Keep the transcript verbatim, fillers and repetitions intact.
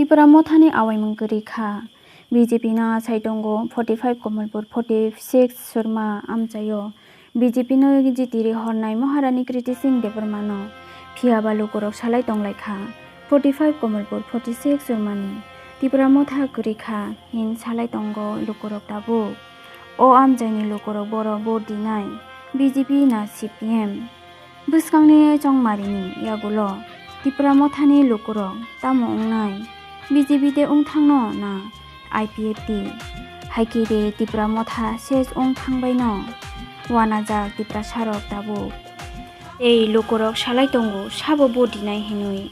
Tipra Mothani awaimung kwrwi kha. B J P no achai tongo forty five Komolpur, forty six Surma amchaio. B J P no jitiri hornai Maharani Kriti Singh Debbarma no. Phiya ba lukurok salai tonglai kha. Forty five Komolpur, forty six Surmani Tipra Motha kwrwi kha hin salai tongo lukurok tabuk. O amchaini lukurok boro vote dinai B J P na C P M. Bwskangni chongmarini yagulo Tipra Mothani lukurok tamo wngnai? B J P de wngthangno na I P F T? Haikhe de Tipra Motha ses wng thangbaino wanajak Tiprasarok tabuk. Ei lukurok salai tongo sabo vote dinai hinwi.